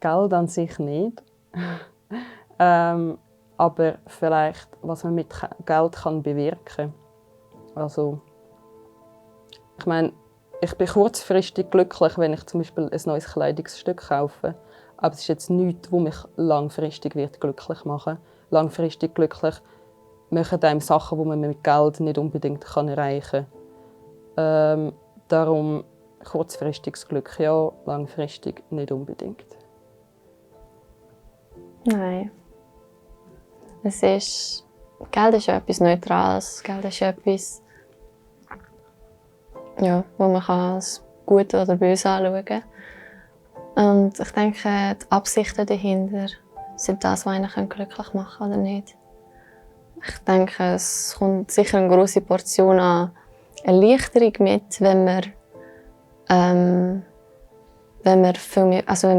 Geld an sich nicht. Aber vielleicht, was man mit Geld kann bewirken kann. Also, ich meine, ich bin kurzfristig glücklich, wenn ich zum Beispiel ein neues Kleidungsstück kaufe. Aber es ist jetzt nichts, was mich langfristig glücklich machen wird. Langfristig glücklich machen einem Sachen, die man mit Geld nicht unbedingt erreichen kann. Darum kurzfristiges Glück ja, langfristig nicht unbedingt. Nein. Geld ist ja etwas Neutrales. Geld ist etwas, ja, wo man als gut oder böse anschauen kann. Und ich denke, die Absichten dahinter sind das, was einen glücklich machen kann oder nicht. Ich denke, es kommt sicher eine grosse Portion an Erleichterung mit, wenn man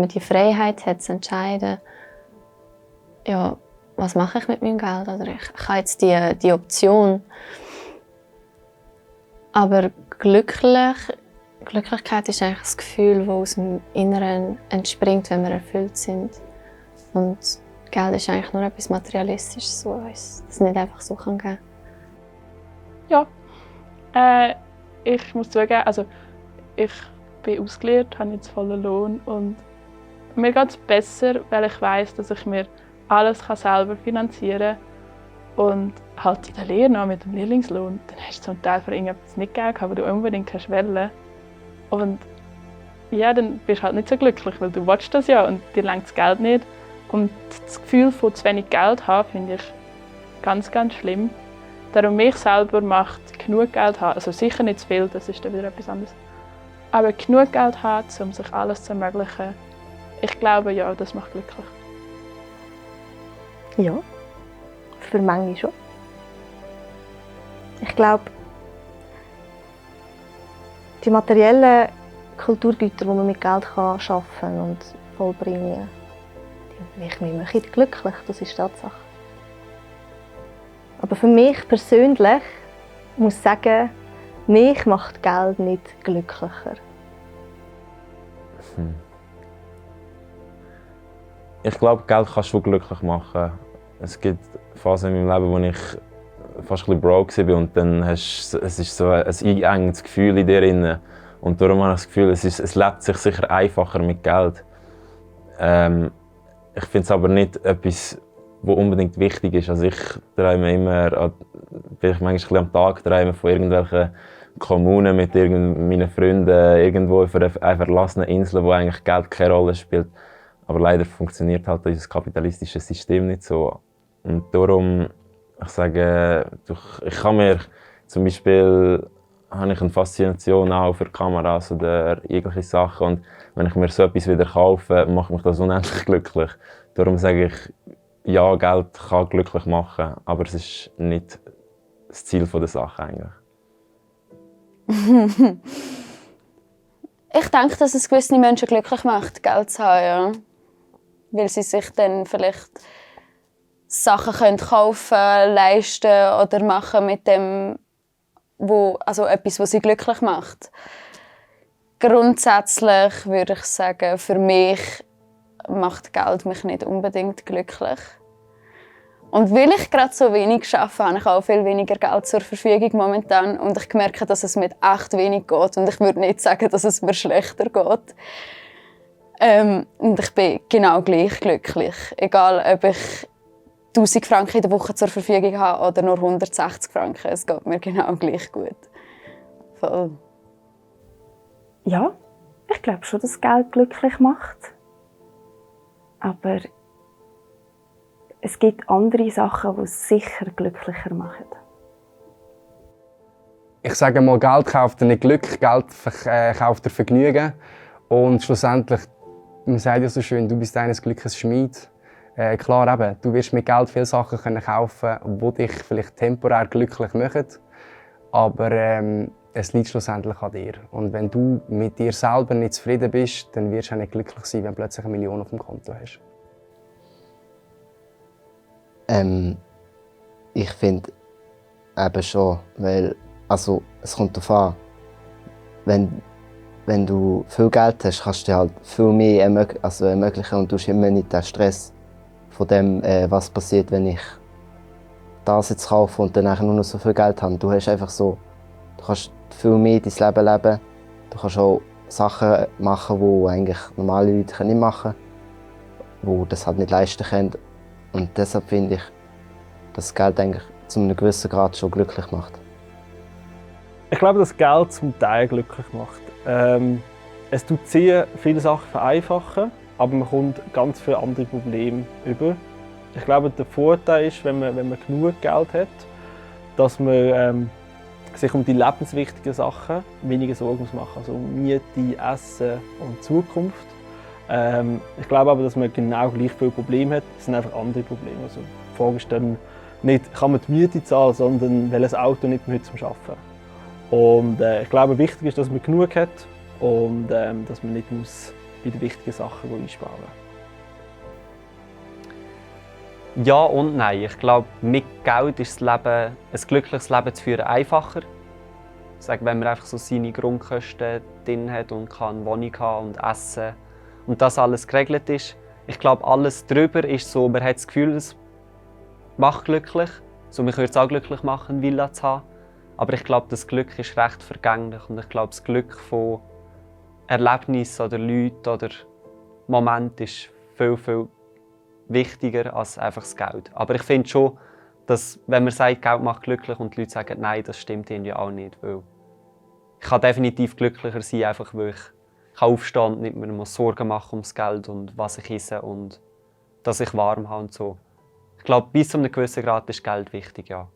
die Freiheit hat, zu entscheiden, ja, was mache ich mit meinem Geld? Oder ich habe jetzt die Option. Aber Glücklichkeit ist eigentlich das Gefühl, das aus dem Inneren entspringt, wenn wir erfüllt sind. Und Geld ist eigentlich nur etwas Materialistisches, das uns das nicht einfach so geben kann. Ja, ich muss zugeben, also ich bin ausgelernt, habe jetzt vollen Lohn und mir geht es besser, weil ich weiss, dass ich mir alles selber finanzieren kann. Und halt in der Lehre noch mit dem Lehrlingslohn, dann hast du zum Teil für irgendetwas nicht Geld gehabt, was du unbedingt wollen. Und ja, dann bist du halt nicht so glücklich, weil du willst das ja und dir reicht das Geld nicht. Und das Gefühl von zu wenig Geld haben, finde ich ganz, ganz schlimm. Darum mich selber macht genug Geld haben, also sicher nicht zu viel, das ist dann wieder etwas anderes. Aber genug Geld haben, um sich alles zu ermöglichen, ich glaube, ja, das macht glücklich. Ja, für manche schon. Ich glaube, die materiellen Kulturgüter, die man mit Geld schaffen kann und vollbringen, die machen mich nicht glücklich, das ist Tatsache. Aber für mich persönlich muss ich sagen, mich macht Geld nicht glücklicher. Ich glaube, Geld kann schon glücklich machen. Es gibt Phasen in meinem Leben, wo ich fast ein bisschen broke war und dann es ist so ein einengendes Gefühl in dir drin. Und darum habe ich das Gefühl, es lebt sich sicher einfacher mit Geld. Ich finde es aber nicht etwas, was unbedingt wichtig ist. Also ich träume immer, vielleicht manchmal am Tag träume von irgendwelchen Kommunen mit meinen Freunden irgendwo auf einer verlassenen Insel, wo eigentlich Geld keine Rolle spielt. Aber leider funktioniert halt unser kapitalistisches System nicht so. Und darum, ich sage, ich kann mir zum Beispiel habe ich eine Faszination auch für Kameras oder irgendwelche Sachen. Und wenn ich mir so etwas wieder kaufe, macht mich das unendlich glücklich. Darum sage ich, ja, Geld kann glücklich machen, aber es ist nicht das Ziel der Sache eigentlich. Ich denke, dass es gewisse Menschen glücklich macht, Geld zu haben, ja. Weil sie sich dann vielleicht Sachen kaufen können, leisten oder machen mit dem, etwas, was sie glücklich macht. Grundsätzlich würde ich sagen, für mich macht Geld mich nicht unbedingt glücklich. Und weil ich gerade so wenig arbeite, habe ich auch viel weniger Geld zur Verfügung momentan. Und ich merke, dass es mit echt wenig geht. Und ich würde nicht sagen, dass es mir schlechter geht. Und ich bin genau gleich glücklich. Egal, ob ich 1000 Franken in der Woche zur Verfügung habe oder nur 160 Franken. Es geht mir genau gleich gut. Voll. Ja, ich glaube schon, dass Geld glücklich macht. Aber es gibt andere Sachen, die es sicher glücklicher machen. Ich sage mal, Geld kauft dir nicht Glück, Geld kauft dir Vergnügen. Und schlussendlich, man sagt ja so schön, du bist deines Glückes Schmied. Klar, eben, du wirst mit Geld viele Sachen kaufen können, die dich vielleicht temporär glücklich machen. Aber es liegt schlussendlich an dir. Und wenn du mit dir selber nicht zufrieden bist, dann wirst du auch nicht glücklich sein, wenn du plötzlich 1 Million auf dem Konto hast. Ich finde eben schon, weil es kommt darauf an, wenn wenn du viel Geld hast, kannst du dir halt viel mehr ermöglichen und du hast immer nicht den Stress von dem, was passiert, wenn ich das jetzt kaufe und dann nur noch so viel Geld habe. Du hast einfach so, du kannst viel mehr dein Leben leben. Du kannst auch Sachen machen, die eigentlich normale Leute nicht machen können, die das halt nicht leisten können. Und deshalb finde ich, dass Geld eigentlich zu einem gewissen Grad schon glücklich macht. Ich glaube, dass Geld zum Teil glücklich macht. Es tut sehr viele Sachen vereinfachen, aber man kommt ganz viele andere Probleme über. Ich glaube, der Vorteil ist, wenn man genug Geld hat, dass man sich um die lebenswichtigen Sachen weniger Sorgen machen muss. Also um Miete, Essen und Zukunft. Ich glaube aber, dass man genau gleich viele Probleme hat. Es sind einfach andere Probleme. Also die Frage ist dann nicht, kann man die Miete zahlen, sondern welches Auto nimmt man heute zum Arbeiten. Und ich glaube, wichtig ist, dass man genug hat und dass man nicht muss bei den wichtigen Sachen einsparen muss. Ja und nein. Ich glaube, mit Geld ist das Leben, ein glückliches Leben zu führen einfacher. Ich sage, wenn man einfach so seine Grundkosten drin hat und kann Wohnung haben und essen und das alles geregelt ist. Ich glaube, alles drüber ist so, man hat das Gefühl, es macht glücklich. So, man könnte es auch glücklich machen, eine Villa zu haben. Aber ich glaube, das Glück ist recht vergänglich und ich glaube, das Glück von Erlebnissen oder Leuten oder Momenten ist viel, viel wichtiger als einfach das Geld. Aber ich finde schon, dass wenn man sagt, Geld macht glücklich und die Leute sagen, nein, das stimmt irgendwie auch nicht. Weil ich kann definitiv glücklicher sein, einfach weil ich aufstehen und nicht mehr Sorgen machen ums Geld und was ich esse und dass ich warm habe und so. Ich glaube, bis zu einem gewissen Grad ist Geld wichtig, ja.